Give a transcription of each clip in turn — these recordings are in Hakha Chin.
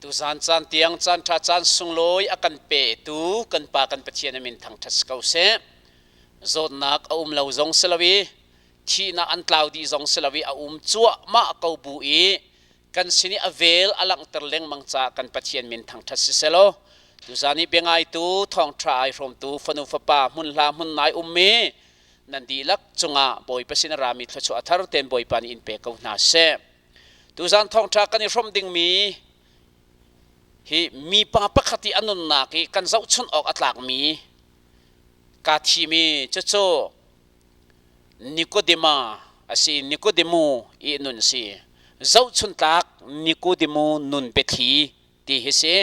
Tuzan caan tiang caan ṭha caan sunglawi a kan petu kan Pa kan Pathian a min thangṭhat si ko seh. Zawtnak a um lo zong si lo i thihnak an tlau dih zong si lo i a um cuahmah ko bu i kan sin i a vel a langhter lengmang caah kan Pathian min thangṭhat si selaw tuzan i biangaitu thawngṭha ai hrawmtu fanu fapa hmunhla hmunnai ummi nan dihlak cungah Bawipa sin a rami thluachuah a thar tein Bawipa nih in pe ko hna seh. Tuzan thawngṭha kan i hrawm dingmi hi mipa pakhat i a nunnak i kan zohchunh awk a tlakmi kaa thimi cucu Nikodema a si Nikodemu i nun si zohchun tlak Nikodemu nun biathli ti hi si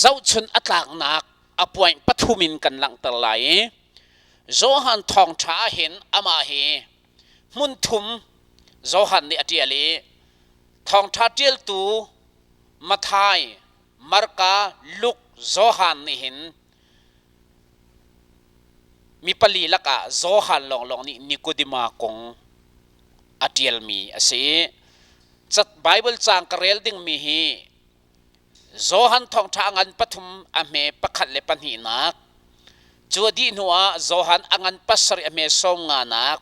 zohchun a tlaknak a point pathum in kan langhter lai i Johan thawngṭha ah hin amah hi hmun thum Johan nih a ṭial i thawngṭha ṭialtu Matthai, Marka, Luke, Johan nih hin mi pali lakah Johan lawnglawng nih Nikodema kong a ṭialmi a si i Baibal caang ka rel dingmi hi Johan thawngṭha a ngan pathum a hme pakhat le pahnihnak, cu a dih hnuah Johan a ngan pasarih a hme sawm nganak,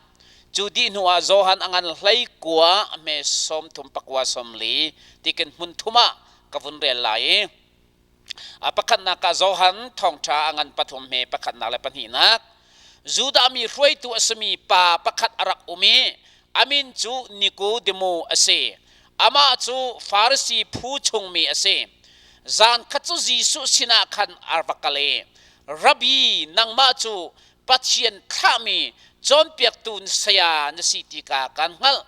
cu dih hnuah Johan a ngan 19 a hme sawm thum pakua sawm li tikin hmun thum ah ka vun rel lai i a pakhatnak ah Johan thawngṭha a ngan pathum hme pakhatnak le pahnihnak Judah mi hruaitu a simi pa pakhat a rak um i a min cu Nikodemu a si. Amah cu Farasi phu chungmi a si. Zan khat cu Jesuh sinah khan a va kal i, Rabbi, nangmah cu Pathian thlahmi cawnpiaktu saya na si ti ka kan hngalh.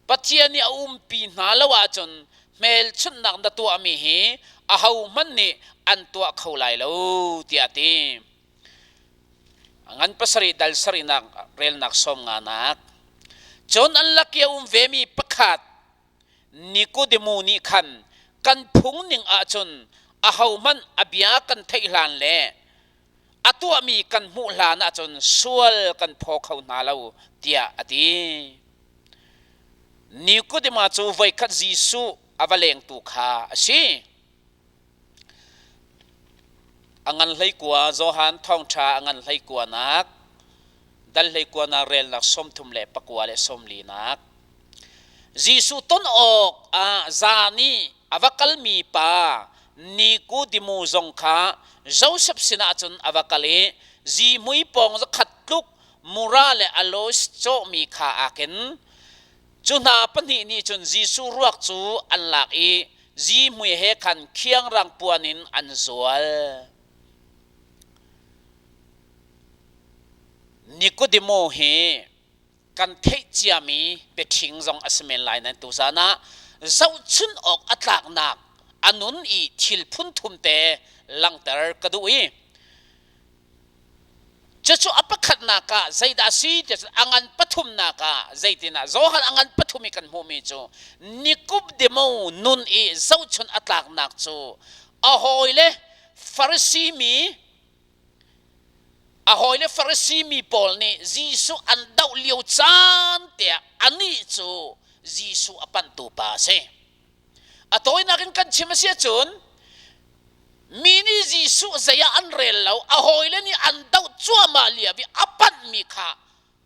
Pathian nih a umpi hna lo ahcun hmelchunhnak na tuahmi hi ahohmanh nih an tuah kho lai lo, tiah a ti. Ngan pasarih dal sarihnak relnak sawm nganak. Cun an lak i a um vemi pakhat Nikodemu nih khan kan phung ning ahcun ahohmanh a bia kan theih hlan le a tuahmi kan hmuh hlan ahcun sual kan phaw kho hna lo tiah a ti. Nikodema cu voikhat Jesuh a va lengtu kha a si. A ngan 19 Johan thawngṭha a ngan 19nak dal 19nak relnak 33 le pakua le 40nak Jesuh ton awk ah zan i a va kalmi pa Nikodemu zong kha Josef sinah cun a va kal i zihmui pawng zakhat tluk mura le aloes cawhmi kha aa ken. Cu hna pahnih nih cun Jesuh ruak cu an lak i zihmui he khan khiangrang puan in an zual. Nikodemo hi kan theih ciami biaṭhing zong a si men lai nain tuzan ah zohchun awk a tlaknak a nun i thil phun thum te langhter ka duh i Cucu a pakhatnak ah zeidah a si ti a ngan pathumnak ah zeitinah Johan a ngan pathum i kan hmuhmi cu Nikodemo nun i zohchun a tlaknak cu a hawile Farasi mi a hawile Farasi mi pawl nih Jesuh an doh lio caan tiah anih cu Jesuh a panhtu pa a si. A tawinak in kan chim a si ahcun mi nih Jesuh zei ah an rel lo, a hawile nih an doh cuahmah lio i a panhmi kha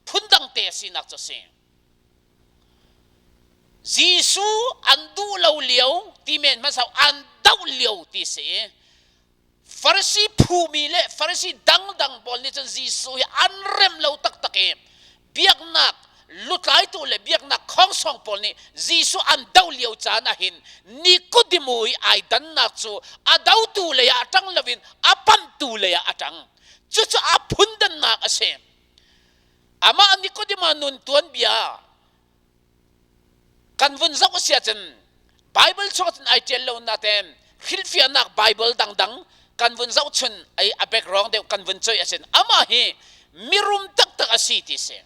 phundang te sinak cu a si. Jesuh an duh lo lio ti men hmasa an doh lio ti si. Farasi phumi le Farasi dangdang pawl nih cun Jesuh hi an rem lo taktak i biaknak lutlaitu le biaknak khongsong pawl nih Jesuh an doh lio caan ahhin Nikodemu i ai dannak cu a dotu lei ah ṭang loin a pamtu lei ah a ṭang. Cucu a phundannak a si. Amah Nikodema nun tuanbia kan vun zoh a si ahcun Bible chung ahcun ai ṭial lo natein hrilhfiahnak Bible dangdang kan vun zohchun ai a background deuh kan vun coih ahcun amah hi mirum taktak a si ti si.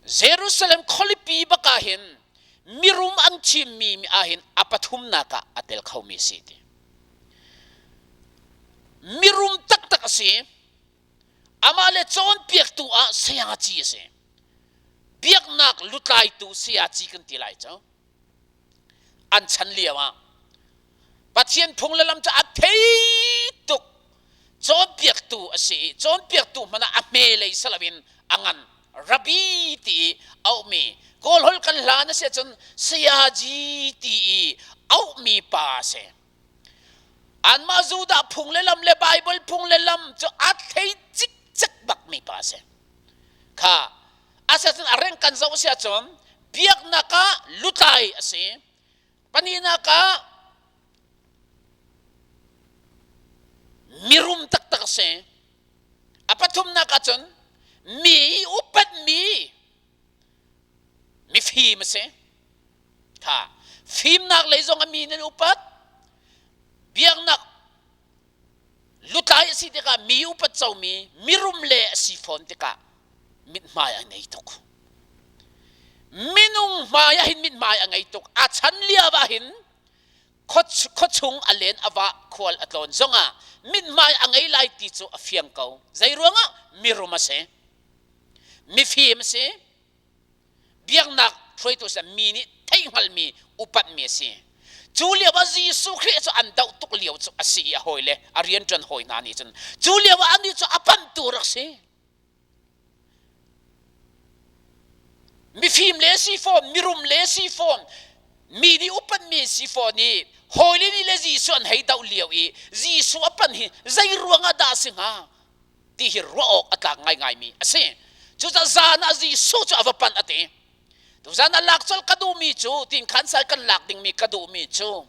Jerusalem khualipi bak ah hin mirum an thimmi ah hin a pathumnak ah a tel khomi si ti. Mirum taktak a si. Amah le cawnpiaktu ah sayaci a si. Biaknak lutlaitu sayaci kan ti lai cu. An chan lio ah Pathian phung le lam cu a thei tuk. Cawnpiaktu a si i cawnpiaktu hmanh ah a hme lei si loin a ngan. Rabbi ti i auhmi Kawlholh kan hlan a si ahcun Sayaji ti i auhmi pa a si. Anmah Judah phung le lam le Baibal phung le lam cu a thei cikcek bakmi pa a si. Kha a si ahcun a reng kan zoh a si ahcun biaknak ah lutlai a si. Pahnihnak ah mirum taktak a si. A pathumnak ahcun mi upatmi mifim a si. Tha. Fimnak lei zong a mi nan upat. Biaknak lutlai a si tikah mi upat comi mirum le a si fawn tikah mithmai a ngei tuk. Minung hmai ah hin mithmai a ngei tuk. A chan lio ah hin khuachung a len a vah khual a tlawn zongah mithmai a ngei lai ti cu a fiang ko. Zei ruangah mirum a si. Mifim a si. Biaknak hruaitu si mi nih theihhngalhmi upatmi a si. Cu lio ah Jesuh Khrih cu an doh tuk lio cu a si i a hawile a rianṭuan hawi hna nih cun cu lio ah anih cu a panhtu rak si. Mifim le si fawn, mirum le si fawn, mi nih upatmi si fawn i hawile nih le Jesuh an hei doh lio i Jesuh a panh hi zei ruangah dah a si hnga ti hi ruah awk a tlak ngaingaimi a si. Cucaah zan ah Jesuh cu a va panh a ti. Tuzan a lak colh ka duhmi cu tin khan sai kan lak dingmi ka duhmi cu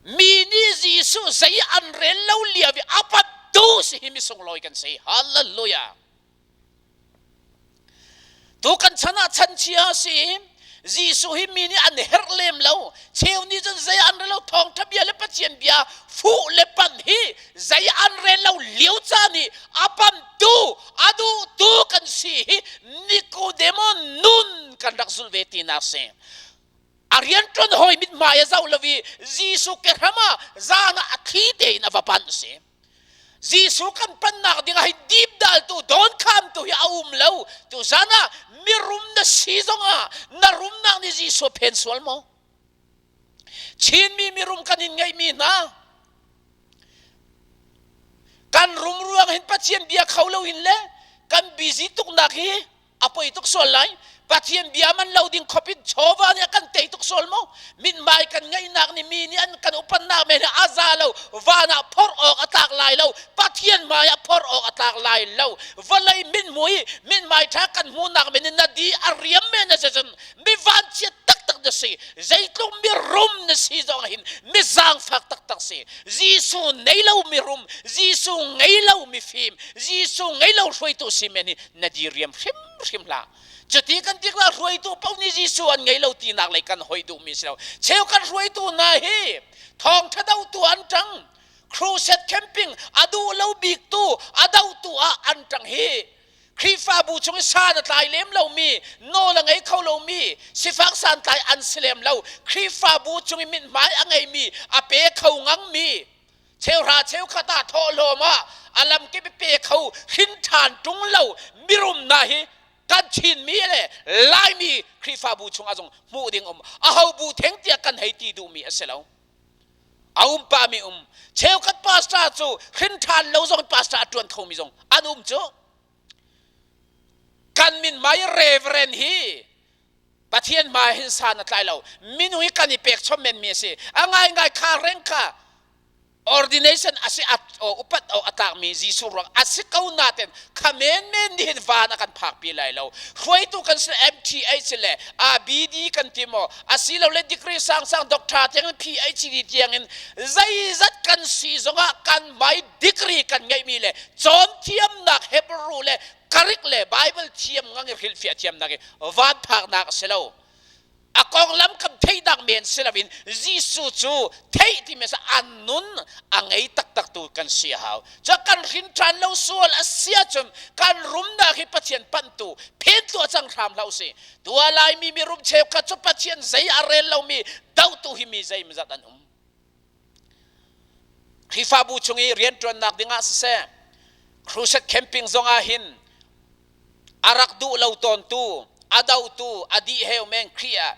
mi nih Jesuh zei an rel lo lio i a patu si hi misunglawi kan si. Hallelujah. Tu kan chan ah chanchia a si. Jesuh hi mi nih an herh lem lo. Cheu nih cun zei an rel lo thawngṭha bia le Pathian bia fuh le pan hi zei an rel lo lio caan i a pantu a duhtu kan si hi Nikodemo nun kan rak zulh ve tinak si. A rianṭuan hawi mithmai a zoh lo i Jesuh ke hram ah zan ah a thli tein a va panh si. Jesuh kan pannak ding ah hi dipdaltu dawnkhamtu hi a um lo. Tuzan ah mirum na si zongah na rumnak nih Jesuh phen sual maw? Chinmi mirum kan in ngeihmi hna kan rum ruang hin Pathian bia kho lo in le kan busy tuknak hi a poi tuk sual lai Pathian bia man lo ding khop in chawva nih a kan tei tuk sual maw mithmai kan ngeihnak nih mi nih an kan upannak men a za lo van ah phorh awk a tlak lai lo Pathian hmai ah phorh awk a tlak lai lo vawlei mithmui mithmai tha kan hmuhnak men in na di a riam men na si cun mi vanchiat taktak na si zeitluk mi rum na si zong hin mi zaangfak taktak si Jesuh nei lo mi rum Jesuh ngei lo mi fim Jesuh ngei lo hruaitu si men hi na diriam hrimhrim hlah. Cuti kan tik la hruaitu paoh nih Jesuh an ngei lo tinak lei kan hoi duhmi si lo. Cheu kan hruaitu hna hi thawngṭha dotu an ṭang. Crusade camping a duh lo biktu a dotu ah an ṭang hi. Khrihfabu chung i san a tlai lem lomi, nawl a ngei kho lomi, sifak santlai an si lem lo. Khrihfabu chung i mithmai a ngeimi, a pe kho ngangmi, cheuhra cheukhat ah thawhlawm ah a lamkip i pe kho hrin ṭhan ṭung lo mirum hna hi kan Chinmi le Laimi Khrihfabu chungah zong hmuh ding um aho bu theng tiah kan hei ti duhmi a si lo a um pami um cheukhat pastor cu hrin ṭhan lo zong pastor a ṭuan khomi zong an um cu kan min mai reverend hi Pathian hmai hin san a tlai lo. Minung hi kan i pek chom menmi a si. A ngaingai kha reng kha ordination a si upat o a tlakmi Jesuh ruang a si ko naten kha menmen nih hin van a kan phakpi lai lo. Hruaitu kan si MTH le ABD kan ti maw asilole degree sangsang doctor tiang in PhD tiang in zeizat kan si zongah kan mai degree kan ngeihmi le cawn thiamnak Hebrew le Karik le Bible thiam ngang i hrilhfiah thiamnak i van phaknak a si lo. A konglam kan theihnak men si loin Jesuh cu theih timi sa an nun a ngei taktak tu kan si a hau. Cu kan hrin ṭhan lo sual a si ahcun kan rumnak hi Pathian panhtu phen tuah cang hram hlah usih. Tua Laimi mirum cheukhat cu Pathian zei a rel lomi dohtu hi mi zeimawzat an um. Khrihfabu chung i rianṭuannak dingah siseh, crusade camping zongah hin a rak duh lo tawntu, a dohtu, a dih heu men Khrih ah.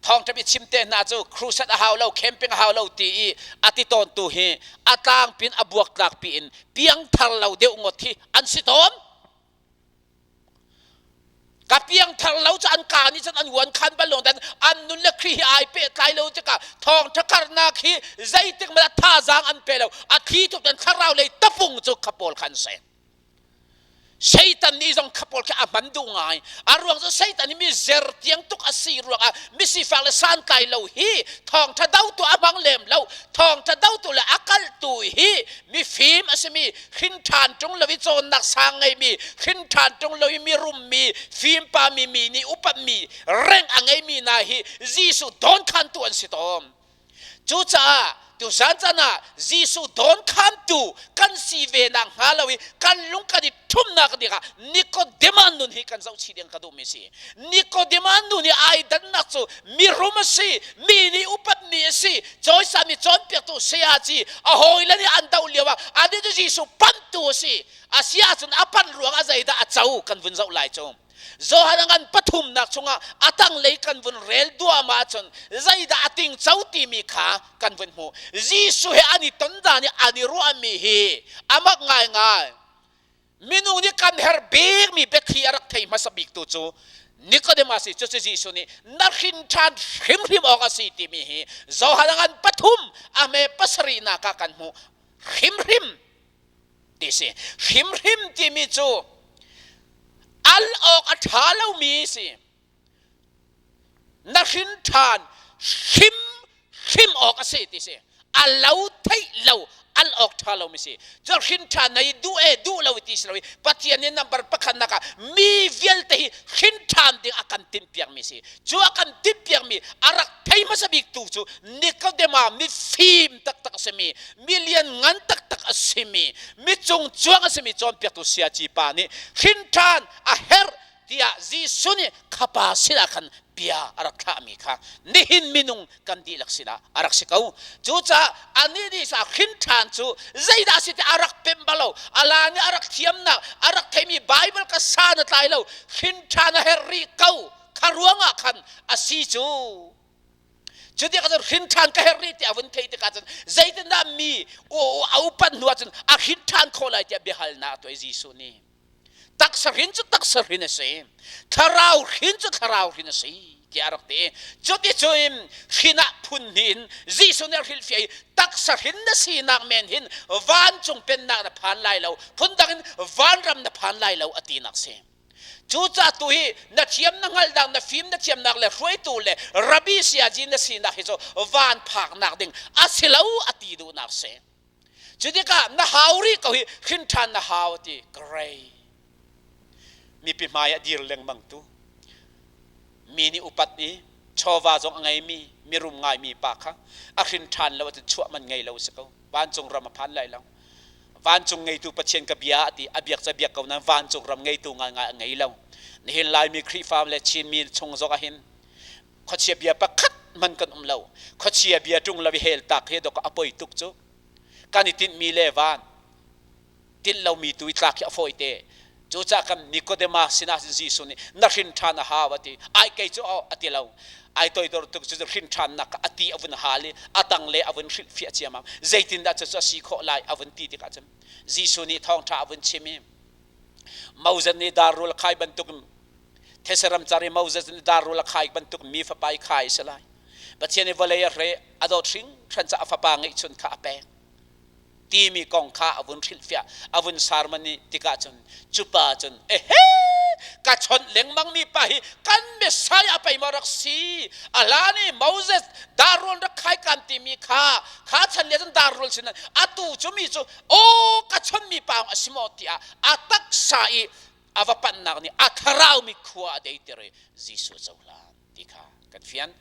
Thawngṭha bi chim te hna cu crusade a hau lo, camping a hau lo ti i a ti tawntu hi a tlangpin a buaktlak piin piangthar lo deuh ngawt hi an si tawn. Ka piangthar lo cu an ka nih cun an uan khan bal lo dan an nun le Khrih hi ai pehtlai lo tikah thawngṭha karnak hi zeitik hmanh ah thazaang an pe lo. A thli tuk in thlarau lei tapung cu kha pawl kha an si. Satan nih zong kha pawl khi a hman duh ngai. A ruang cu Satan hi mi zer tiang tuk a si ruangah misifak le santlai lo hi thawngṭha dotu a hmang lem lo. Thawngṭha dotu le a kalhtu hi mifim a simi hrin ṭhan ṭung lo i cawnnak sang ngeimi hrin ṭhan ṭung lo i mi rummi fimpa mi mi nih upatmi reng a ngeimi hna hi Jesuh dawnkhantu an si tawn. Cucaah tuzan caan ah Jesuh dawnkhantu kan si ve nak hnga lo i kan lung kan i ṭhumnak dingah Nikodema nun hi kan zohchih ding ka duhmi si. Nikodema nun i ai dannak cu mirum a si, mi nih upatmi a si, cawisami cawnpiaktu sayaci a hawile nih an doh lio ah anih cu Jesuh panhtu a si. A si ahcun a panh ruang ah zeidah a co kan vun zoh lai cu. Johan a ngan pathumnak chungah a tanglei kan vun rel duahmah ahcun zeidah a tingco timi kha kan vun hmuh. Jesuh he an i ton dan i an i ruahmi hi a mak ngaingai. Minung nih kan herh bikmi biathli a rak thei hmasa biktu cu Nicodemus i cucu Jesuh nih na hrin ṭhan hrimhrim awk a si timi hi Johan a ngan pathum a hme pasarihnak ah kan hmuh hrimhrim ti si. Hrimhrim timi cu al awk a ṭha lomi si. Na hrin ṭhan hrim hrim awk a si ti si. A lo theih lo al awk ṭha lomi si. Cu hrin ṭhan na i duh e duh lo ti si lo i Pathian nih number pakhat nak ah mi vialte hi hrin ṭhan ding a kan timhpiakmi si. Cu a kan timhpiakmi a rak thei hmasa bik tu cu Nikodema mifim taktak a simi, mi lianngan taktak a simi, mi cungcuang a simi cawnpiaktu siaci pa nih hrin ṭhan a herh tiah Jesuh nih khapa sinah khan bia a rak thlahmi kha nihin minung kan dihlak sinah a rak si ko. Cucaah anih nih sa hrin ṭhan cu zeidah si ti a rak pemh bal lo. Ala nih a rak thiamnak, a rak theimi Bible ka san a tlai lo. Hrin ṭhan a herh rih ko. Kha ruangah khan a si cu. Cu tikah cun hrin ṭhan ka herh rih tiah a vun theih tikah cun zeitindah mi a upat hnu ah cun a hrin ṭhan khawh lai tiah biahalnak a tuah i Jesuh nih taksa hrin cu taksa hrin a si thlarau hrin cu thlarau hrin a si tiah a rak ti. Cuticun hrin ah phun hnih in Jesuh nih a hrilhfiah i taksa hrin na sinak men hin vancung pennak na phan lai lo, phundang in vanram na phan lai lo a tinak si. Cucaah tu hi na thiam na hngalhnak na fim na thiamnak le hruaitu le rabbi siaji na sinak hi cu van phaknak ding a si lo a ti duhnak si. Cu tikah na hau rih ko hi hrin ṭhan na hau ti great. Mipi hmai ah dir lengmang tu mi nih upat i chawva zong a ngeimi mirum ngaimi pa kha a hrin ṭhan lo ahcun chuah man ngei lo si ko. Vancung ram a phan lai lo. Vancung ngeitu Pathian ka bia a ti a biak ca biak ko nain vancung ram ngeitu ngaingai a ngei lo. Nihin Laimi Khrihfa le Chinmi chung zong ahhin khuachia bia pakhat hmanh kan um lo. Khuachia bia ṭung lo i hel tak hi dawk a poi tuk cu. Kan i tinhmi le van tinh lomi tu i tlak hi a fawi te. Cucaah kan Nicodemus sinah Jesuh nih na hrin ṭhan a hau a ti. Ai kei cu a ti lo. Ai toidor tuk cu hrin ṭhannak a ti a vun hal i a tang le a vun hrilhfiah ciammam. Zeitindah cucu a si khawh lai a vun ti tikah cun Jesuh nih thawngṭha a vun chim i Moses nih darrul a khai bantuk These ramcar i Moses nih darrul a khai bantuk mi fapa i khai a si lai. Pathian i vawlei a hre a dawt hringhran caah a fapa ngeihchun kha a pek timi kong kha a vun hrilhfiah a vun sarman i tikah cun cu pa cun ehe ka chawnh lengmang mi pa hi kan Messiah pei maw rak si a hlan i Moses darrul rak khai kan timi kha kha chan le cun darrul sin atu cu mi cu aw ka chawnh mi pa a si maw tiah a taksa i a va panhnak nih a thlarau mi khua a deiter i Jesuh a cohlan ti kha kan fian.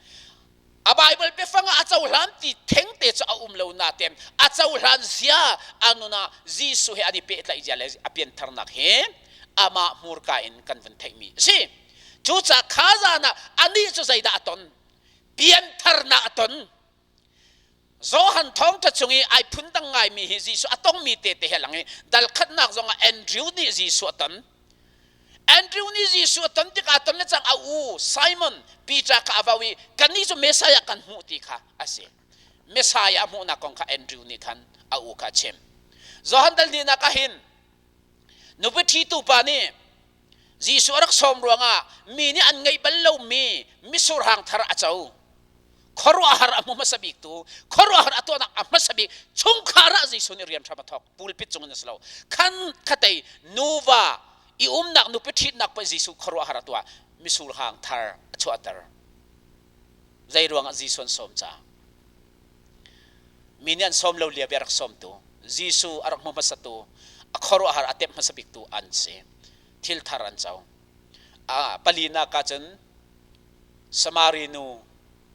A Bible biafang ah a cohlan ti thengte cu a um lo nain a cohlan zia a nun ah Jesuh he an i pehtlaih zia le a piantharnak he amah hmurka in kan vun theihmi a si. Cucaah kha zan ah anih cu zeidah a ton? Piantharnak a ton. Johan thawngṭha chung i ai phundang ngaimi hi Jesuh a tongmi te te he lang i dal khatnak zongah Andrew nih Jesuh a ton. Andrew nih Jesuh a ton tikah ton le cang a u Simon Peter kha a vau i kannih cu Messiah kan hmuh ti kha a si. Messiah a hmuhnak kong kha Andrew nih khan a u kha a chim. Johan dal hnihnak ah hin nupi ṭhitu pa nih Jesuh a rak sawm ruangah mi nih an ngeih bal lomi mitsur hang thar a co. Khuaruahhar a hmu hmasa bik tu, khuaruahhar a tuahnak a hmasa bik chungkhar ah Jesuh nih rian hram a thawk. Pulpit cung in a si lo. Khan khatei nuva i umnak nupi ṭhitnak pei Jesuh khuaruahhar a tuah. Mitsur hang thar a chuahter. Zei ruangah Jesuh an sawm caah? Mi nih an sawm lo lio i a rak sawmtu, Jesuh a rak hmu hmasatu, a khuaruahhar a temh hmasa biktu an si. Thil thar an co. A palinak ah cun Samari nu,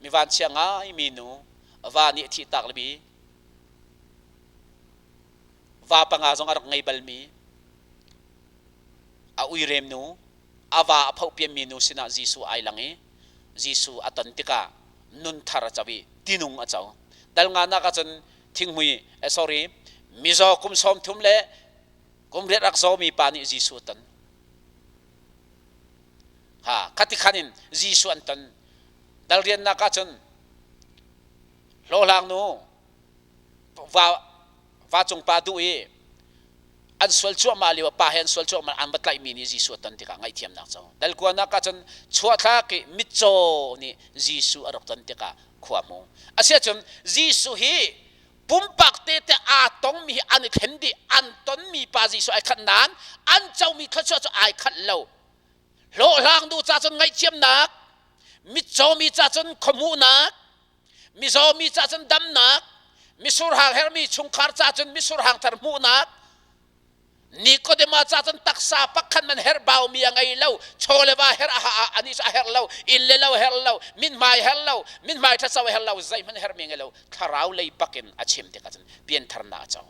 mi vanchia ngaimi nu, va nih a thihtak limi, va panga zong a rak ngei balmi, a uirem nu, a va a phohpianmi nu sinah Jesuh ai lang i Jesuh a ton tikah nun thar a co i tinung a co. Dal nganak ah cun thinghmui, eh, sorry, mizaw kum 30 le kum riat rak zawmi pa nih Jesuh a ton. Ha, khati khan in Jesuh an ton. Dal riannak ah cun hlawhhlang nu va va cung pa duh i an sual cuahmah lio pa he an sual cuahmah an va tlaihmi nih Jesuh a ton tikah ngaihthiamnak co. Dal kuanak ah cun chuahthlak i mitcaw nih Jesuh a rak ton tikah khua hmu. Asiahcun Jesuh hi pumpak tete aa tongmi hi an i thlen dih an tonmi pa Jesuh ai khat nain an comi thluachuah cu ai khat lo. Hlawhhlang nu ca cun ngaihthiamnak, mitcawmi ca cun khuahmuhnak, mizaw mi ca cun damnak, misurhang hermi chungkhar ca cun misurhang thar hmuhnak, Nikodema ca cun taksa pakhat man herh baumi a ngei lo, chaw le va herh a ani cu a herh lo, inn le lo herh lo, mithmai herh lo, mithmai ṭhatso a herh lo, zeihmanh herhmi ngei lo, thlarau lei bakin a chim tikah cun piantharnak a co.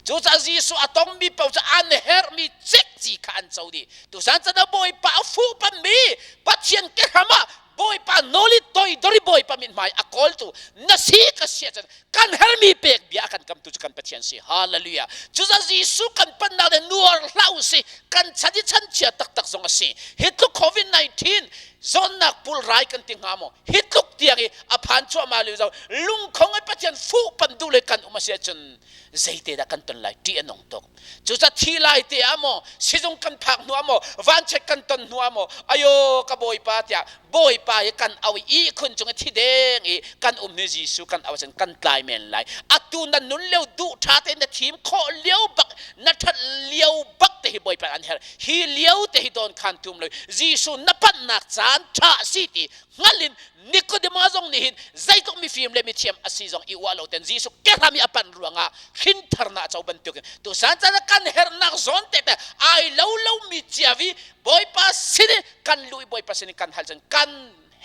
Cucaah Jesuh a tongmi paoh cu an herhmi cikci kha an co dih. Tusan chan ah Bawipa a fuhpanmi Pathian kehram ah Bawipa nawl i toidor i Bawipa mithmai a kawltu na si ka si ahcun kan herhmi pek bia a kan kamtu cu kan Pathian si. Hallelujah. Cucaah Jesuh kan pannak le nuar hlah u si. Kan chan i chanchia taktak zong a si. Hi tluk COVID-19 zawnnak pulrai kan ti hnga maw? Hi tluk tiang i a phan cuahmah lio zong lungkhong i Pathian fuh pan duh le kan um a si ahcun zeite dah kan ton lai ṭih a nung tuk cucaah thi lai te ah maw sizung kan phak hnu ah maw vanchiat kan ton hnu ah maw ayo ka bawipa tiah bawipa hi kan au i ihkhun cung i thi deng i kan um ni Jesuh kan au cun kan tlai men lai atu na nun lio duh ṭha te na thim khawh lio bak na ṭhat lio bak te hi bawipa an herh hi lio te hi don khan tum lo Jesuh na panhnak caan ṭha si ti hngal in Nikodema zong nih hin zeitluk mifim le mithiam a si zong i uah lo ten Jesuh kehram i a panh ruangah hrintharnak a co bantukin tusan caan ah kan herhnak zawn te te ai lo lomi ciavi Bawipa sin i kan luh i Bawipa sin i kan hal cun kan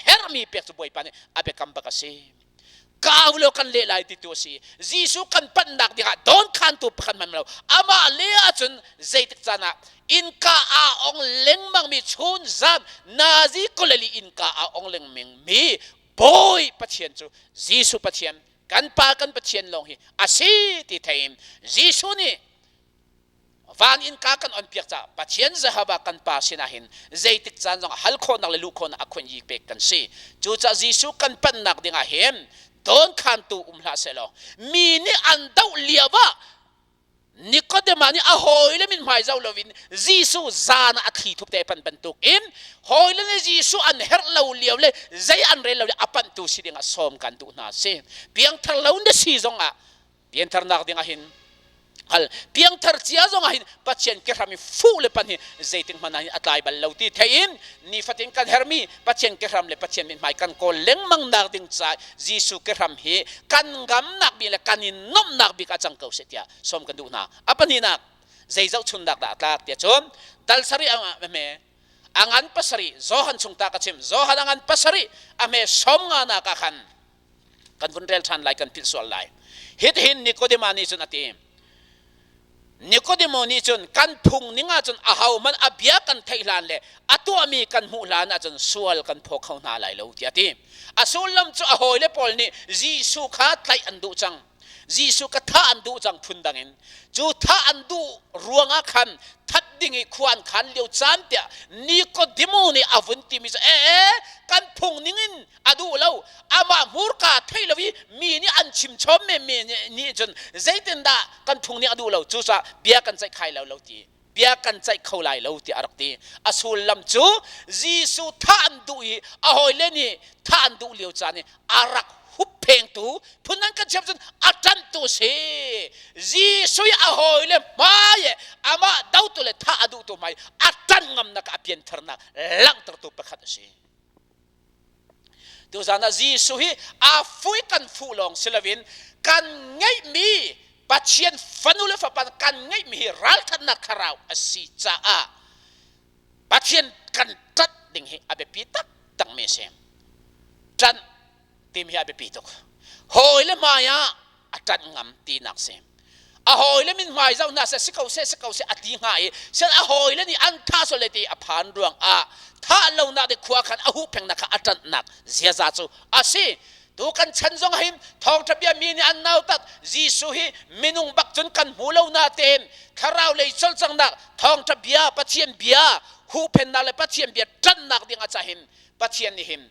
herhmi pek cu Bawipa nih a biakam bak a si. Kau lo kan leh lai ti tu a si. Jesuh kan panhnak dingah don khantu pakhat hmanh lo. Amah le ahcun zeitik caan ah innka aa ong lengmang mi chun zan nazi koleli innka aa ong lengmang mi bawi pathian cu Jesuh Pathian kan pa kan Pathian lawng hi a si ti thein Jesuh nih van innka kan on piak caah Pathian Jehovah kan pa sinah hin zeitik caan zong hal khawhnak le luh khawhnak a khun yi pek kan si cucaah Jesuh kan panhnak dingah hin don khantu um hlah sehlaw mi nih an doh lio ah Nikodema nih a hawile mithmai zoh loin Jesuh zan ah a thli thup te pan bantuk in hawile nih Jesuh an herh lo lio le zei an rel lo le a panhtu si dingah sawm kan duh hna si. Piangthar lo na si zongah piantharnak dingah hin hal piangthar cia zongah hin Pathian kehram i fuh le pan hi zeitik hmanh ah hin a tlai bal lo ti thei in nifatin kan hermi Pathian kehram le Pathian mithmai kan kawl lengmang nak ding caah Jesuh kehram hi kan ngamnak bik le kan i nuamhnak bik ah cang ko seh tiah sawm kan duh hna. A pahnihnak zei zohchunnak dah a tlak tiah cun dal sarih a hme a ngan pasarih Johan chung ta ka chim Johan a ngan pasarih a hme sawm nga nak ah khan kan vun rel ṭhan lai kan philh sual lai hitihin Nikodema nih cun a ti Nikodemo nih cun kan phung ning ahcun ahohmanh a bia kan theih hlan le a tuahmi kan hmuh hlan ahcun sual kan phaw kho hna lai lo tiah a ti. A sullam cu a hawile pawl nih Jesuh kha tlaih an duh cang. Jesuh ka thah an duh cang phun dang in. Cu thah an duh ruangah khan that ding i khua an khan lio caan tiah Nikodemo nih a vun timi cu ee ee kan phung ning in a duh lo amah hmurka thei lo i mi nih an chim chom mi nih cun zeitindah kan phung nih a duh lo cucaah bia kan ceih khai lo lo ti bia kan ceih kho lai lo tiah a rak ti. A sullam cu Jesuh thah an duh i a hawile nih thah an duh lio caan i a rak hupphengtu phun an kan chim cun a ṭanhtu si. Jesuh i a hawile hmai i amah dotu le thah a duhtu hmai a ṭanh ngamnak a piantharnak langhtertu pakhat a si. Tuzan ah Jesuh hi aa fui kan fuh lawng si loin kan ngeihmi Pathian fanu le fapa kan ngeihmi hi ralṭhatnak thlarau a si caah Pathian kan ṭanh ding hi a biapi taktakmi a si. Ṭanh timi hi a biapi tuk. Hawi le hmai ah a ṭanh ngam tinak si. A hawile min hmai zoh hna seh si ko seh si ko seh a ti hnga i sel a hawile nih an tha sual le ti a phan ruang ah thah lonak te khua khan a huhphengnak kha a ṭanhnak ziaza cu a si. Tu kan chan zong hin thawngṭha bia mi nih an nautat Jesuh hi minung bak cun kan hmu lo na tein thlarau lei cawlcanghnak thawngṭha bia Pathian bia huhphennak le Pathian bia ṭanhnak ding ah cahin Pathian nih hin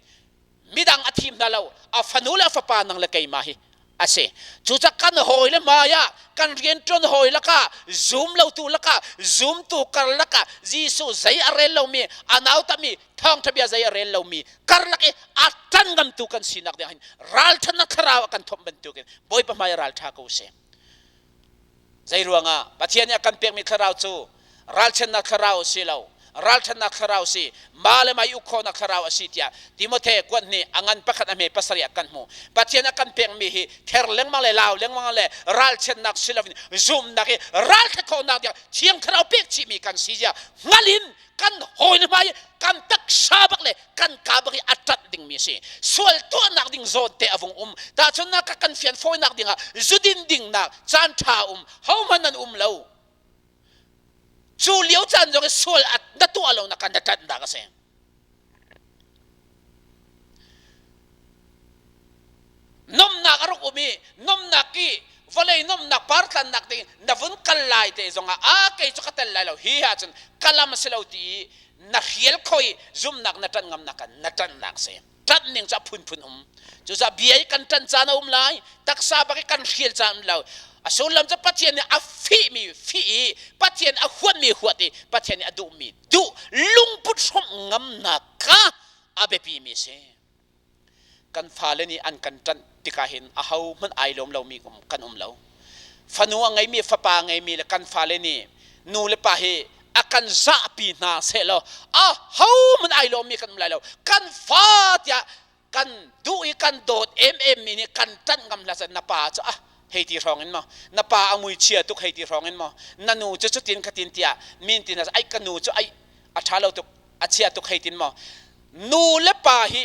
midang a thim hna lo a fanu le a fapa nang le keimah hi a si cucak kan hawi le hmai ah kan rianṭuan hawi lakah zum lotu lakah zumtu kar lakah Jesuh zei a rel lomi a nautami thawngṭha bia zei a rel lomi karlak i a ṭan ngamtu kan sinak ding hin ralṭhatnak thlarau a kan thomh bantukin Bawipa hmai ralṭha ko sih Zei ruangah Pathian nih a kan pekmi thlarau cu ralchannak thlarau a si lo, ralṭhatnak thlarau si, mah le mah i uk khawhnak thlarau a si tiah Timote kuat nih a ngan pakhat a hme pasarih ah kan hmuh. Pathian a kan pekmi hi ther lengmang le lau lengmang le ralchannak si loin zumnak i ralṭhat khawhnak tiang Thiang Thlarau pek chihmi kan si zia hngal in kan hawi le hmai kan taksa bak le kan ka bak i a ṭanh dingmi a si sual tuahnak ding zawn te a vung um tahchunnak ka kan fian fawinak dingah zudin dingnak caan ṭha um hohmanh an um lo cu lio caan zong i sual na tuah lo nak na ṭanhnak a si Nomnak a rak um i nomnak i vawlei nomnak partlannak ding na vun kal lai te zongah a kei cu ka tel lai lo hi ahcun ka lam a si lo ti i na hrial kho i zumnak na ṭanh ngamnak kan na ṭanhnak si ṭanh ning cu a phunphun um cucaah bia i kan ṭanh caan a um lai taksa bak i kan hrial caan um lo a sullam cu Pathian nih a fihmi fih i Pathian a huatmi huat i Pathian nih a duhmi duh lungput hrawmh ngamnak kha a biapimi a si. Kan fale nih an kan ṭanh tikah hin aho hmanh ai lawm lomi kan um lo. Fanu a ngeimi, fapa a ngeimi le kan fale nih nu le pa hi a kan zahpi hna sehlaw aho hmanh ai lawmmi kan um lai lo. Kan fa tiah kan duh i kan dawt emem mi nih kan ṭanh ngam hlah na pa cu ah hei ti hrawng in maw na pa a mui chia tuk hei ti hrawng in maw na nu cu cutin khatin tiah min tin ai ka nu cu ai a ṭha lo tuk a chia tuk hei tin maw nu le pa hi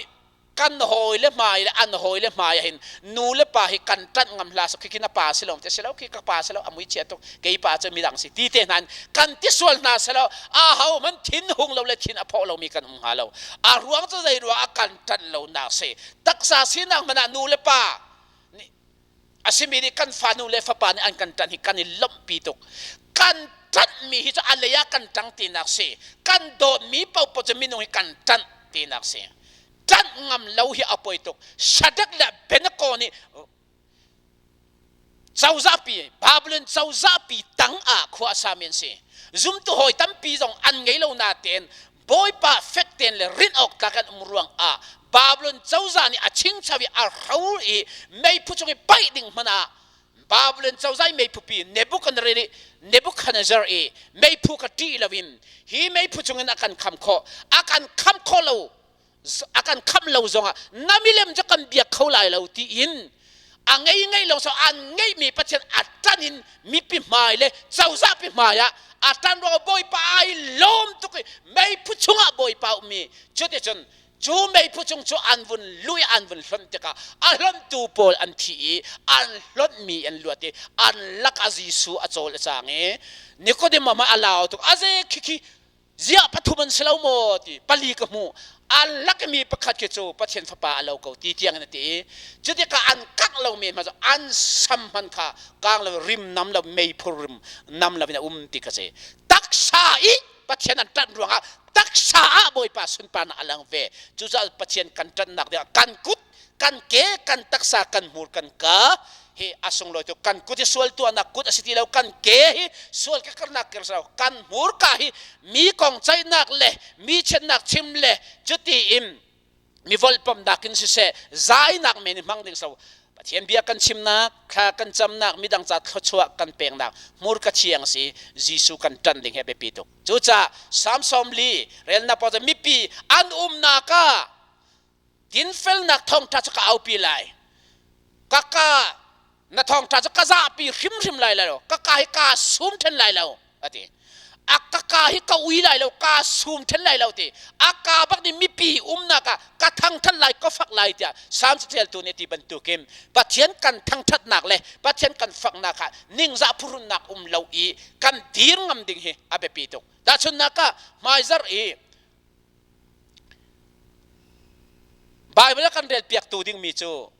kan hawi le hmai le an hawi le hmai hin nu le pa hi kan ṭanh ngam hlah khi khi na pa si lo te si lo khi ka pa si lo a mui chia tuk kei pa cu midang si ti te hna kan ti sual hna selaw a ho man thin hung lo le thin a phaw lomi kan um hnga lo a ruang cu zei ruang a kan ṭanh lo nak si taksa sinak hmanh ah nu le pa a simi nih kan fa nu le fapa nih an kan ṭanh hi kan i lawmhpi tuk kan ṭanhmi hi cu a lei ah kan ṭang tinak si kan dawtmi paohpaoh cu minung hi kan ṭanh tinak si ṭanh ngam lo hi a poi tuk Shadrach le Abednego nih cozahpi Babylon cozahpi tang ah khua a sami an si zumtu hawi tampi zong an ngei lo natein Bawipa fek tein le rinh awk tlak an um ruang ah Babylon cozah nih a chingcho i a hro i meiphu chung i paih ding hmanh ah Babylon cozah i meiphupi Nebuchadnezzar i meiphu ka ṭih loin hi meiphu chungin a kan kham khawh a kan kham khawh lo a kan khamh lo zongah na milem cu kan biak kho lai lo tiin a ngei ngei lo so an ngeihmi Pathian a ṭan in mipi hmai le cozah pi hmai ah a ṭan ruangah Bawipa ai lawm tuk i meiphu chungah Bawipa ummi cuticun cu meiphu chung cu an vun lui an vun hlonh tikah a hlonhtu pawl an thi i an hlonhmi an luat i an lakah Jesuh a cawl a cang i Nikodem a lau tuk aze khikhi. Ziah pathum an si lo maw ti pali ka hmuh. An lakmi pakhat khi cu Pathian fapa a lo ko ti tiang in a ti i cutikah an kangh lomi hma cu an sam hman kha kang lo rim nam lo meiphu rim nam lo in a um ti kha si. Taksa i Pathian an ṭanh ruangah taksa ah Bawipa sunparnak a lang ve. Cucaah Pathian kan ṭanhnak dingah kan kut kan ke kan taksa kan hmur kan ka hi a sunglawi tuk. Kan kut hi sual tuahnak kut a si ti lo, kan ke hi sual ka karnak ke lo, kan hmurka hi mi kong ceihnak le mi chiatnak chim le cuti in mi volhpamnak in siseh zainak men i hmang ding so Pathian bia kan chimnak, thla kan camnak, midang ca thluachuah kan peknak hmurka thiang si Jesuh kan ṭanh ding hi a biapi tuk. Cucaah Psalm 40 relnak paoh mipi an umnak ah Dinfelnak thawngṭha cu ka aupi lai. Ka ka na thawngṭha cu ka zahpi hrimhrim lai lo. Ka ka hi kaa sum ṭhen lai lo, a ti. A ka ka hi ka ui lai lo, kaa sum ṭhen lai lo ti. A ka bak nih mipi umnak ah ka thangṭhat lai, ka fak lai tiah Psalm caṭialtu nih a ti bantukin Pathian kan thangṭhatnak le Pathian kan faknak ah ningzah phuhrunnak um lo i kan dir ngam ding hi a biapi tuk. Tahchunhnak ah hmaizarh i Baibal a kan relpiaktu dingmi cu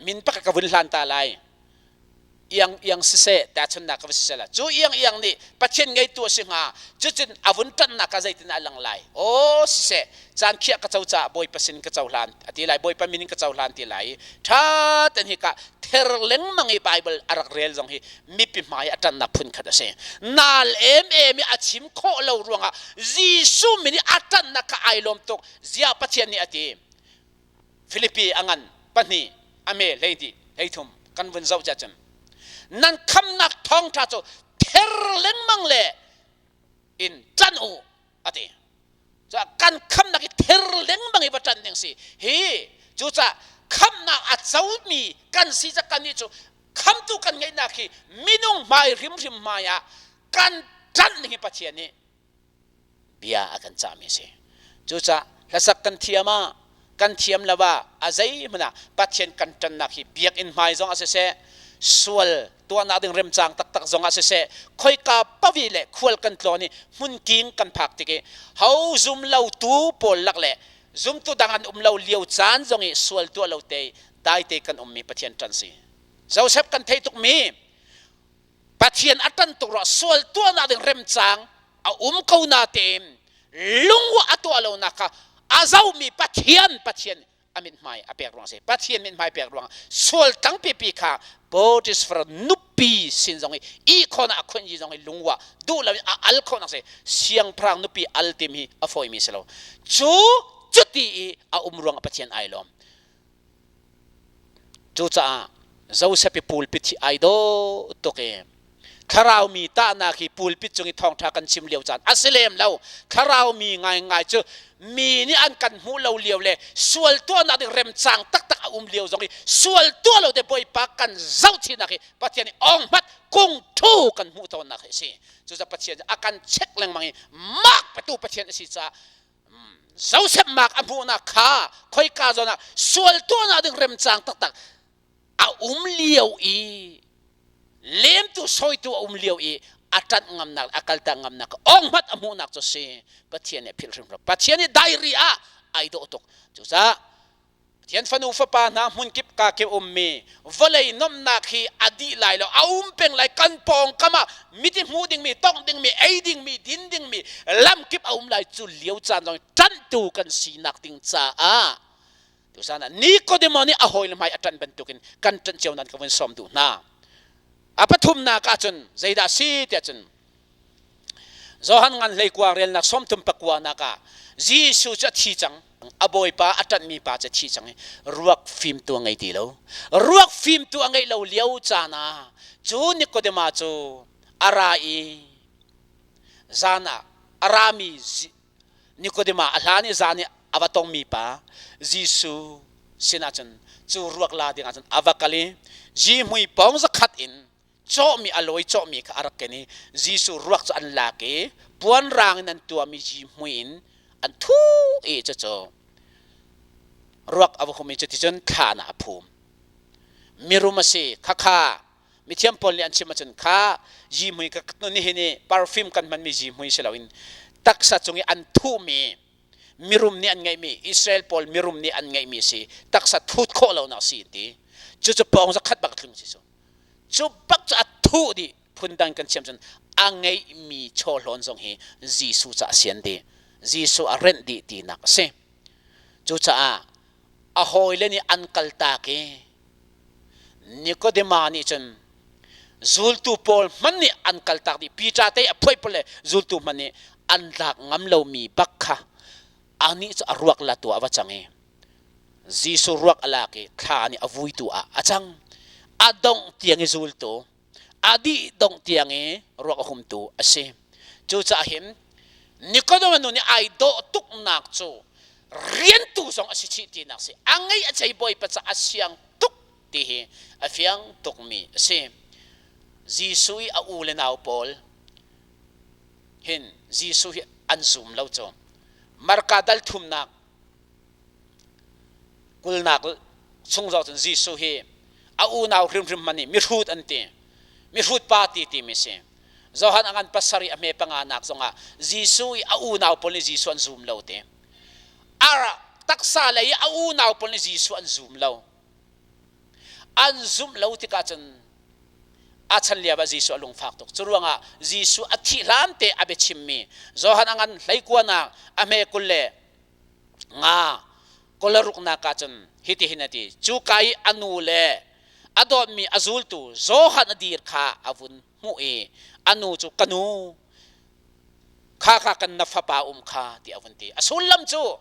min pakhat ka vun hlan ta lai. Iang iang siseh tahchunnak ka va siseh la. Cu iang iang nih Pathian ngeitu a si hnga. Cucun a vun ṭanhnak ah zeitin a lang lai. Aw siseh caan khiah ka co caah Bawipa sin ka cohlan a ti lai. Bawipa min in ka cohlan ti lai. Ṭha ten hika ther lengmang i Baibal a rak rel zong hi mipi hmai a ṭannak phunkhat a si. Naal emem i a chim khawh lo ruangah Jesuh min i a ṭannak kha ai lawm tuk. Ziah Pathian nih a ti. Filipi a ngan pahnih a me 12 13 kan vun zoh cun nan khamnak thawngṭha cu ther lengmang le in ṭan u a ti. Kan khamnak hi ther lengmang i va ṭan ding si. Hi cucaah khamnak a comi kan si cak kan nih cu khamtu kan ngeihnak hi minung hmai hrimhrim hmai ah kan ṭanh ding hi Pathian nih bia a kan cahmi a si. Cucaah hlasak kan thiam ah kan thiam lo ah a zeihmanh ah Pathian kan ṭannak hi biakinn hmai zong ah siseh sual tuahnak ding remcang taktak zong ah siseh khoika pavi le khual kan tlawn i hmunking kan phak tik i ho zum lo tu pawl lak le zumtu dang an um lo lio caan zong i sual tuah lo te daite kan ummi Pathian ṭan si. Joseph kan thei tukmi Pathian a ṭan tuk ruah sual tuahnak ding remcang a um ko na tein lungwah a tuah lonak kha a zohmi Pathian Pathian a mithmai a pek ruang si. Pathian mithmai pek ruang sual tang pipi kha Potiphar nupi sin zong i ihkhon ah a khun yi zong i lungwah duh lo in a al khawhnak si. Siangpahrang nupi al tim hi a fawimi si lo. Cu cuti i a um ruang ah Pathian ai lawm. Cucaah Joseph i pulpit hi ai dawh tuk i thlarau mi tahnak hi pulpit cung i thawngṭha kan chim lio caan a si lem lo. Thlarau mi ngaingai cu mi nih an kan hmuh lo lio le sual tuahnak ding remcang taktak a um lio zong i sual tuah lo te Bawipa kan zohchihnak hi Pathian nih ong hmat kung thu kan hmuh tawnnak hi a si. Cucaah Pathian a kan check lengmang i mak petu Pathian a si caah Joseph mak a hmuhnak kha khoika zawn ah sual tuahnak ding remcang taktak a um lio i lemtu sawitu a um lio i a ṭanh ngamnak a kaltak ngamnak ong hmat a hmuhnak cu si. Pathian nih a philh hrimhrim. Pathian nih diary ah ai dawh tuk. Cucaah Pathian fanu fapa hna hmunkip ka kip ummi vawlei nomnak hi a dih lai lo, a um peng lai. Kan pawngkam ah miti hmu dingmi, tongh dingmi, ei dingmi, din dingmi lamkip a um lai. Cu lio caan zong ṭanhtu kan sinak ding caah tusan ah Nikodemo nih a hawile hmai a ṭanh bantukin kan ṭanh cio nan ka vun sawm duh hna. A pathumnak ahcun zeidah si tiah cun Johan ngan hleikua relnak 39 nak ah Jesuh cu a thi cang. A bawipa a ṭanhmi pa cu a thi cang i ruak fimtu a ngei ti lo. Ruak fimtu a ngeih lo lio caan ah cu Nikodema cu a ra i zan ah a rami Nikodema a hlan i zan i a va tongmi pa Jesuh sinah cun cu ruak la ding ah cun a va kal i zihmui pawng zakhat in cawhmi a lawi cawhmi kha a rak ken i Jesuh ruak cu an lak i puan rang in an tuahmi zihmui in an thuh i cucu ruak a va hum i cuticun thlan ah a phum. Mirum a si khakha mithiam pawl nih an chim ahcun kha zihmui ka nihin i perfume kan hmanmi zihmui si loin. Taksa cung i an thuhmi mirum nih an ngeihmi, Israel pawl mirum nih an ngeihmi si, taksa thut khawh lonak si an ti. Cucu pawng zakhat bak tlung si cu. Cu bak cu a thuh dih. Phundang kan chiam cun a ngeihmi chawhlawn zong hi Jesuh ca a si an ti. Jesuh a renh dih tinak a si. Cucaah a hawile nih an kaltak i Nikodema nih cun zultu pawl hmanh nih an kaltak dih. Peter te a phuai pawl le zultu hmanh nih an lak ngam lomi bak kha anih cu a ruak latu ah a va cang i Jesuh ruak a lak i thla nih a vuitu ah a cang. A dongh tiang i zultu, a dih dongh tiang i ruak a humtu a si. Cucaah hin Nikodem nu nih ai dawh tuknak cu riantu zong a si chih tinak si. A ngei a cei bawipa ca a siang tuk ti hi a fiang tukmi a si. Jesuh i a u le nau pawl hin Jesuh hi an zum lo cu. Marka dal thumnak kulnak chung zong cun Jesuh hi a unau hrimhrim hmanh nih mihrut an ti. Mihrut pa ti timi si. Johan a ngan pasarih a hme panga nak zongah Jesuh i a unau pawl nih Jesuh an zum lo ti. A taksa lei i a unau pawl nih Jesuh an zum lo. An zumh lo tikah cun a chan lio ah Jesuh a lungfak tuk. Cu ruangah Jesuh a thih hlan te a biachimmi Johan a ngan hleikuanak a hme 25 kawlaruknak ah cun hitihin a ti. Cu ka i a nu le a dawtmi a zultu Johan a dir kha a vun hmuh i a nu cu, ka nu, kha kha kan na fapa um kha, ti a vun ti. A sullam cu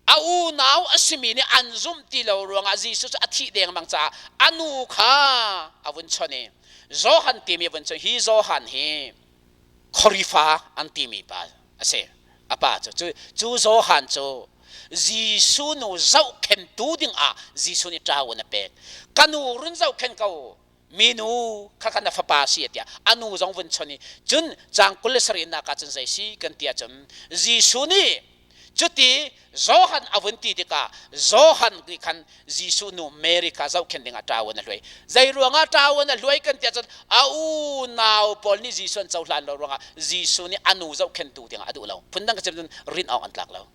a unau a simi nih an zumh ti lo ruangah Jesuh cu a thih dengmang caah a nu kha a vun chawnh i Johan timi a vun chawnh. Hi Johan hi Khorifa an timi pa a si. A pa cu cu Johan cu Jesuh nu zohkhentu dingah Jesuh nih ṭaun a pek. Ka nu run zohkhen ko, minu kha kha na fapa si tiah a nu zong vun chon i cun caang 27 nak ah cun zei si kan ti ahcun Jesuh nih cuti Johan a vun ti tikah Johan nih khan Jesuh nu Mary kha zohkhenh dingah ṭawan a hluai. Zei ruangah ṭawan a hluai kan ti ahcun a unau pawl nih Jesuh an cohlan lo ruangah Jesuh nih a nu zohkhenhtu dingah a duh lo. Phundang ka chim cun rinh awk an tlak lo.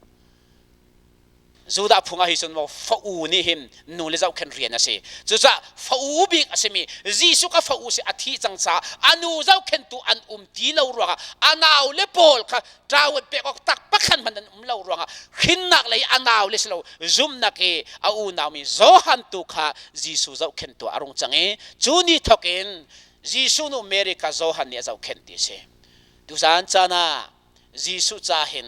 Judah phung ah hi cun maw fa u nih hin nu le zohkhenh rian a si. Cucaah fa u bik a simi Jesuh ka fa u si a thih cang caah a nu zohkhenhtu an um ti lo ruangah a nau le pawl kha ṭawan pek awk tak pakhat hmanh an um lo ruangah hrinnak lei a nau le si lo zumnak i a unau mi Johan tu kha Jesuh zohkhenhtu a rung cang i cu ni thawk in Jesuh nu Mary kha Johan nih a zohkhenh ti a si. Tuzaan caan ah Jesuh ca hin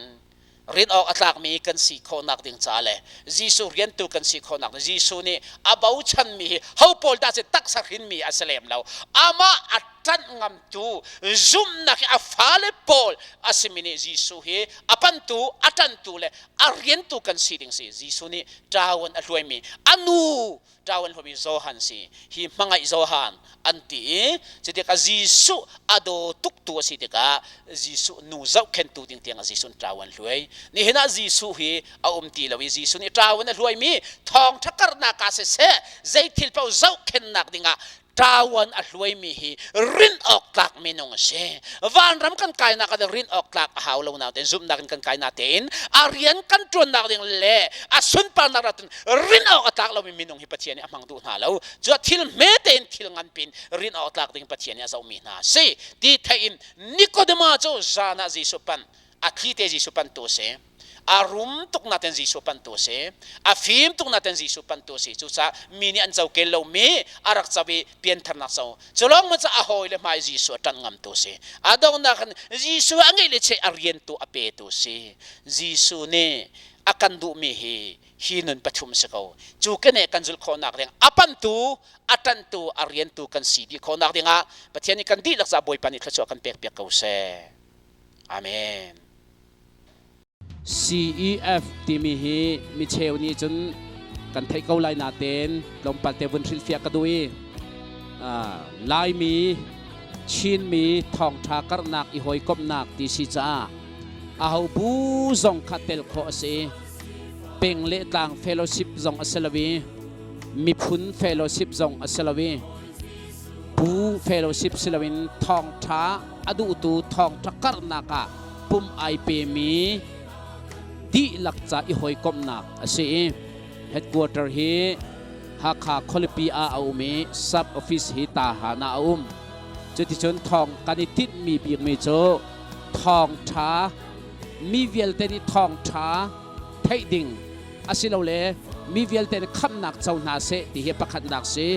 rin awk a tlakmi kan si khawhnak ding ca le Jesuh riantu kan si khawhnak ding Jesuh nih a bochanmi hi ho pawl dah si taksa hrinmi a si lem lo, amah a ṭanh ngamtu zumhnak hi a fale pawl a simi nih Jesuh hi a pantu, a ṭanhtu le a riantu kan si ding si. Jesuh nih ṭawan a hluaimi a nu ṭawan hluaimi Johan si hi hmangaih Johan an ti i cutikah Jesuh a daw tuktu a si tikah Jesuh nu zohkhentu ding tiang ah Jesuh nih ṭawan hluai. Nihin ah Jesuh hi a um ti lo i Jesuh nih ṭawan a hluaimi thawngṭha karhnak ah siseh, zei thil paoh zohkhennak dingah ṭawan a hluaimi hi rinh awk tlak minung a si. Vanram kan kainak ah rinh awk tlak a hau lo nain zumhnak in kan kai natein a rian kan ṭuannak ding le a sunparnak rat in rinh awk a tlak lomi minung hi Pathian nih a hmang duh hna lo. Cu thil hme tein thil ngan pin rinh awk tlak ding Pathian nih a zohmi hna a si. Ti theih in Nikodema cu zan ah Jesuh panh, a thli te Jesuh panhtu a si. A rum tuk naten Jesuh panhtu a si. A fim tuk naten Jesuh panhtu a si. Cucaah mi nih an co kel lomi a rak co i piantharnak co. Cu lawng man a hawi le hmai Jesuh a ṭanh ngamtu a si. A donghnak in Jesuh a ngeih le cheh a riantu a petu a si. Jesuh nih a kan duhmi hi hi nun pathum si ko. Cu keneh kan zulh khawhnak ding a pantu, a ṭanhtu, a riantu kan si dih khawhnak dingah Pathian nih kan dihlak caah Bawipa nih thluachuah kan pek piak ko seh. Amen. CEF timi hi micheu nih cun kan theih ko lai natein tlawmpal te vun hrilhfiah ka duh i Laimi Chinmi thawngṭha karhnak i hawikomhnak ti si caah aho bu zong kha tel khawh a si. Peng le tlang fellowship zong a si lo i miphun fellowship zong a si lo i bu fellowship si loin thawngṭha a duhtu thawngṭha karhnak ah. Pum ai pemi dihlak ca i hawikomhnak a si i headquarter hi Hakha khualipi ah a um i sub office hi Tahan ah a um. Cuticun thawng kan i tinhmi bikmi cu thawngṭha mi vialte nih thawngṭha theih ding asilole mi vialte nih khamhnak co hna seh ti hi pakhatnak si.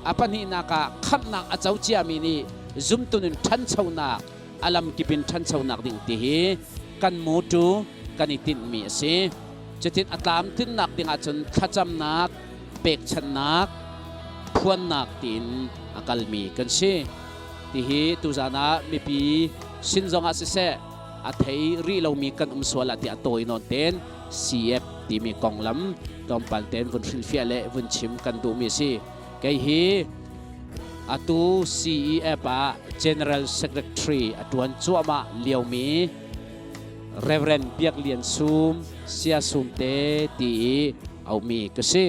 A pahnihnak ah khamhnak a co ciami nih zumtu nun ṭhanchonak a lamkip in ṭhanchonak ding ti hi kan motto kan i tinhmi a si. Cutin a tlamtlinnak ding ahcun thlacamnak, pekchanhnak, phuannak tiin a kalmi kan si. Tihi tuzan ah mipi sin zongah siseh a thei rih lomi kan um sual ah tiah tawi nawn ten CF timi konglam tlawmpal ten vun hrilhfiah le vun chim kan duhmi a si. Kei hi atu CEF ah General Secretary a ṭuan cuahmah liomi Reverend Biak Lian Sum, Sia Sum te ti i aumi ka si.